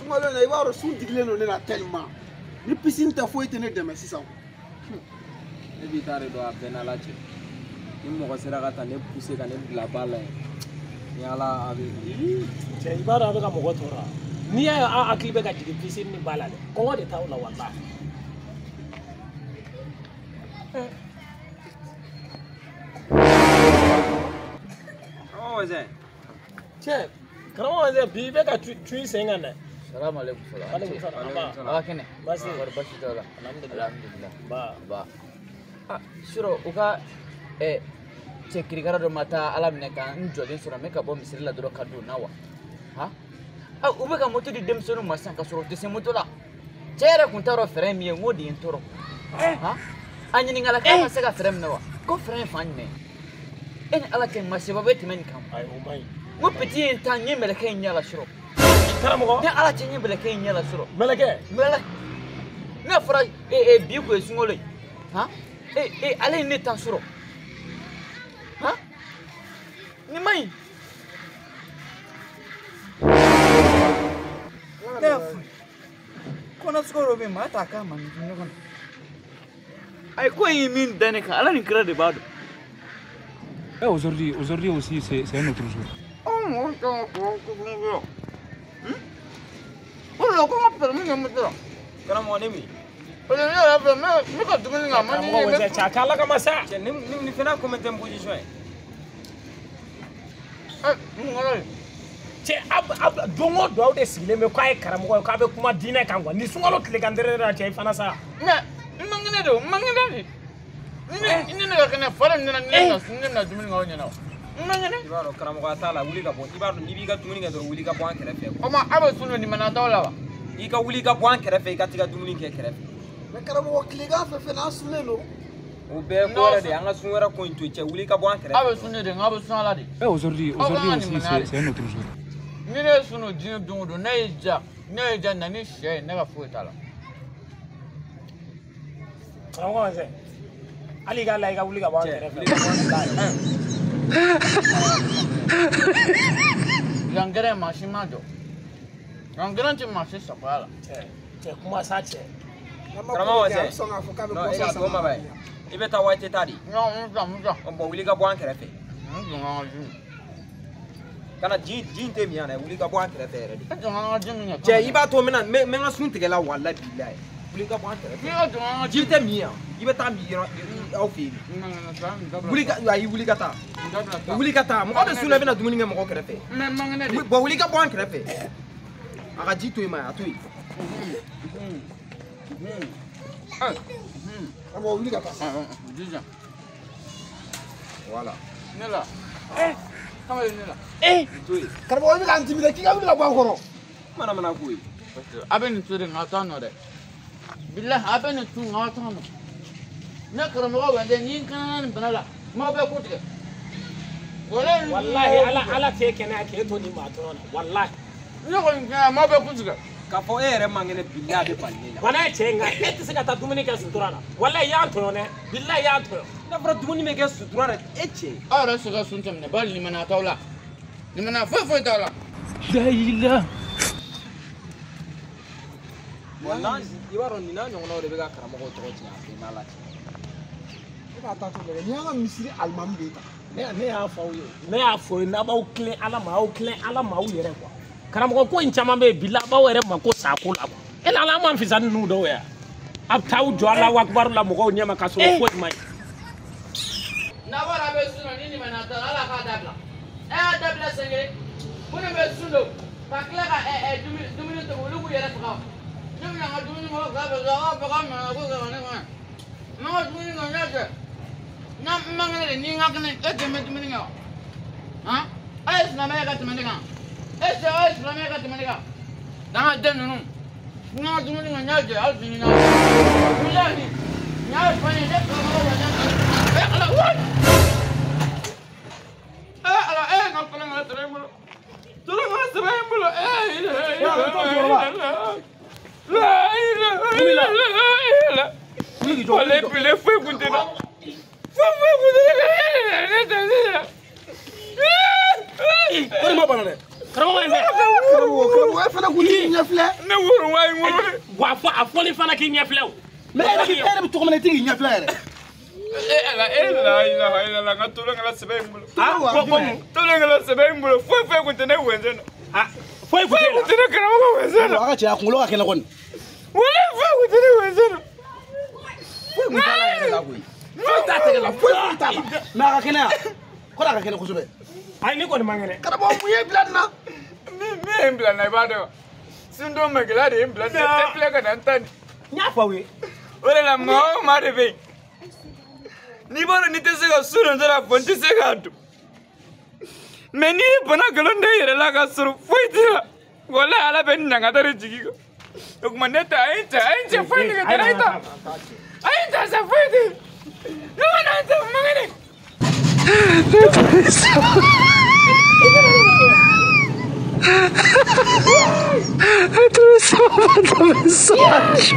Sunkalo in na i b'a dɔn sun digilen don ne la tellement. Ni piscine tɛ foyi tɛ ne dɛmɛ sisan. Ne b'i ta de dɔn a bɛɛ n'Ala cɛ. Ni mɔgɔ sera ka taa ne pousser ka ne bila ba la yen. Ni Ala a bɛ. Cɛ i b'a dɔn a bɛ ka mɔgɔ tɔɔrɔ. N'i y'a ye aw hakili bɛ ka jigin piscine ni ba la dɛ, kɔngɔ de t'aw la walahi. Karamɔgɔ Wɛsɛn. Cɛ karamɔgɔ Wɛsɛn bi i bɛ ka cun i sen kan dɛ. Salamu alaikum. Alaikum salam. Ala kɛnɛ. Baasi. Kɔri baasi t'aw la. Alhamdulillah. Alhamdulillah. Ba. Ba. Ah, surɔ u ka cɛ kirikara dɔ ma taa Ala minɛ ka n jɔlen sɔrɔ n bɛ ka bɔ misiri la dɔrɔn ka don na wa? Han? Ah, u bɛ ka moto di denmisɛnninw ma sisan ka sɔrɔ u tɛ se moto la. Cɛ yɛrɛ kun t'a dɔn fɛɛrɛ min ye, n k'o de ye n tɔɔrɔ. Han? A ɲininkala k'a ma se ka fɛɛrɛ minɛ wa? Ko fɛɛrɛ ye fan jumɛn ye? E ni Ala cɛ masiba bɛ tɛmɛ nin kan. Ayi o man ɲi. N ko petit ye n ta n ye mɛlɛkɛ in ɲɛ la surɔ. Karamɔgɔ. Ni Ala cɛ n ye mɛlɛkɛ in ɲɛ la surɔ. Mɛlɛkɛ. Mɛlɛkɛ. N'a fɔra bi kun ye sunkalo ye. Han? Ale ye ne ta surɔ. Han? Nin man ɲi. Ne y'a f'u ye. Kɔnɔ sugu dɔ bɛ yen maa t'a k'a ma ɲɔgɔn na. Ayi ko in ye min da ne kan Ala ni kira de b'a dɔn. Aujourd'hui, aujourd'hui aussi, c'est un autre jour. Anw mɔgɔ caman ko ko ko. O de la ko n ka permis kɛ moto la. Karamɔgɔ ne min. Parce que ne yɛrɛ filɛ n bɛ ka dumuni kɛ a man di ne ye. Karamɔgɔ Wɛsɛn cɛ a k'Ala kama sa. Cɛ ni ni fana combien de position ye? Mun kɔrɔ ye? Cɛ a don o don aw de sigilen bɛ k'a ye karamɔgɔ ye k'a bɛ kuma diinɛ kan quoi. Ni sunkalo tilegan dɛrɛ la cɛ i fana sa. Mais n man kɛnɛ de o, n man kɛnɛ de. Ni ne ka kɛnɛ fa de nana ne ka ne bɛna dumuni kɛ aw ɲɛna o. N man kɛnɛ. I b'a dɔn karamɔgɔ t'a la wuli ka bɔ i b'a dɔn n'i b'i ka dumuni kɛ dɔrɔn wuli ka bɔ an kɛrɛfɛ. O ma aw bɛ sun don limaniya t'aw la wa? I ka wuli ka bɔ an kɛrɛfɛ i ka t'i ka dumuni kɛ kɛrɛfɛ. Mais karamɔgɔ tilegan fɛ fɛnɛ an sunnen don. O bɛɛ ko wɛrɛ de ye an ka sun wɛrɛ ko in to yen cɛ wuli ka bɔ an kɛrɛfɛ. Aw bɛ sun de nka aw bɛ sun Ala de. Aujourd'hui, aujourd'hui aussi, c'est un autre jour. Ni ne ye sun don diɲɛ don o don ne y'i ja ne y'i ja na ni sɛ ye ne ka foyi t'a la. Karamɔgɔ Wɛsɛn hali i k'a la i ka wuli ka bɔ an kɛrɛfɛ. Yan gɛrɛ maa si ma jɔ. Yan gɛrɛ tɛ maa si sagoya la. Cɛ cɛ kuma sa cɛ. Karamɔgɔ Wɛsɛn. Non e ka to ma ba ye. I bɛ taa waati ta de. Non n ta n ta. Bɔn wuli ka bɔ an kɛrɛfɛ. N donna n ka ji min. Kana ji in tɛ min yan dɛ wuli ka bɔ an kɛrɛfɛ yɛrɛ de. E donna n ka ji min kɛ. Cɛ i b'a to n bɛna n bɛ n ka sun tigɛ la walahi bilahi. Wuli ka bɔ an kɛrɛfɛ. N'i ka donna n ka ji tɛ min yan i bɛ taa min yɔrɔ aw fɛ yen. Wuli ka ayi wuli ka taa. Wuli ka taa mɔgɔ bɛ sun na i bɛna dumuni kɛ mɔgɔ kɛrɛfɛ. Mais n man kɛnɛ de. Bɔn wuli ka bɔ an kɛrɛfɛ. A ka ji to yen ma a to yen. Karamɔgɔ wuli ka taa. Jija. Voilà. Ne la. Kamalen ne la. To yen. Karamɔgɔ i bɛ k'an dimi dɛ k'i ka wuli ka bɔ an kɔrɔ. Mana mana ko ye. A bɛ nin to de nka aw t'a nɔ dɛ. Bilahi a bɛ nin to nka aw t'a nɔ. Ne karamɔgɔ Wɛsɛn ni n kana nin bana la m'aw bɛɛ ko tigɛ. Walahi Ala Ala t'e kɛnɛya k'e to nin maa tɔɔrɔ la walahi. Ne kɔni kɛnɛya m'aw bɛɛ ko tigɛ. K'a fɔ e yɛrɛ man kɛnɛ bilahi a bɛ bali ne la. Walahi cɛ nka e tɛ se ka taa dumuni kɛ sutura la walahi i y'an tɔɲɔ dɛ bilahi i y'an tɔɲɔ. N'a fɔra dumuni bɛ kɛ sutura la e cɛ. Aw yɛrɛ se ka sun tɛmɛ bali limaniya t'aw la. Limaniya foyi foyi t'aw la. Dayila. Walahi i b'a dɔn nin n'a ɲɔgɔnnaw de bɛ ka karamɔgɔw tɔgɔ tiɲɛ a bɛɛ n'Ala cɛ. E b'a ta to lajɛ n'i y'an ka misiri alimami de ye tan. Ne y'a fɔ aw ye ne y'a fɔ ye n'a b'aw tilen Ala ma aw tilen Ala ma aw yɛrɛ quoi. Karamɔgɔ ko in caman bɛ yen bilahi a b'aw yɛrɛ mako sa ko la quoi. E la Ala man fisa ni ninnu dɔw ye a bɛ taa aw jɔ Alahu akibaru la mɔgɔw ɲɛma k'a sɔrɔ foyi ma ɲi. N'a bɔra a bɛ sun na ni limaniya t'a la Ala k'a dabila. E y'a dabila sen kelen minnu bɛ sun don ka tila ka dumuni tobi olu k'u yɛrɛ faga. Ne bɛna n ka dumuni kɛ k'a bɛ kɛ aw bɛɛ ka minɛ ko kɛ ne kɔnɔ. N ka dumuni kɛ n y'a kɛ. N'a n man kɛnɛ de ni n ka kɛnɛ e tɛ n bɛ dumuni kɛ wa? Han? A ye silamɛ ye ka tɛmɛ ne kan. E cɛ aw ye silamɛ ye ka tɛmɛ ne kan. Dangaden ninnu. N ka dumuni kɛ n y'a jɛ hali sini n y'a jɛ. Bilahi n y'a fɔ n ye ne karamɔgɔ wa n y'a kɛ. E Ala wayi! E Ala e n ka kɔnɔ ka sɛbɛn n bolo. Tɔlɔ ka sɛbɛn n bolo. E la ilaha. Walayi bile foyi kun tɛ n na. Foyi foyi kun tɛ ne la. Ne tɛ ne la. Kɔni ma bana dɛ. Karamɔgɔ in fɛ. Karamɔgɔ e fana kun t'i ɲɛ filɛ. Ne woro wa n woro. Wa a fɔli fana k'i ɲɛ filɛ o. Mais e yɛrɛ bɛ cogo min na i tɛ k'i ɲɛ filɛ yɛrɛ. E ala e la ilaha illallah n ka tolon kɛla sɛbɛ ye n bolo. Ah ko mun? Tolon kɛla sɛbɛ ye n bolo foyi foyi kun tɛ ne wɛnsen na. Ah foyi kun tɛ ne karamɔgɔ wɛnsen na. A ka cɛ a kunkolo ka kɛnɛ kɔni. Walayi foyi kun tɛ ne wɛnsen na. Foyi kun t'a la yɛrɛ la koyi. Foyi t'a tɛgɛ la foyi foyi t'a la. Mais a ka kɛnɛ yan. Kɔrɔ a ka kɛnɛ kosɛbɛ. Ayi ne kɔni man kɛnɛ. Karamɔgɔ mun ye bila nin na? Min ye n bila nin na i b'a dɔn wa? Sundon magɛlɛya de ye n bila nin na. Tɛ filɛ ka na n ta nin. N y'a fɔ aw ye. O de la maa o maa de bɛ yen. N'i b'a dɔn n'i tɛ se ka so dɔ la fɔ n tɛ se k'a dun. Mais n'i ye bana nkalon da i yɛrɛ la ka sɔrɔ foyi t'i la. Walayi Ala bɛ nin ɲangata de jigin i kan. O tuma ne ta a ye n cɛ a ye n cɛ foyi nege tɛ a ye n ta. A ye n ta sa foyi tɛ yen. Ne ma na n ta n man kɛnɛ. Atravessou a mensagem.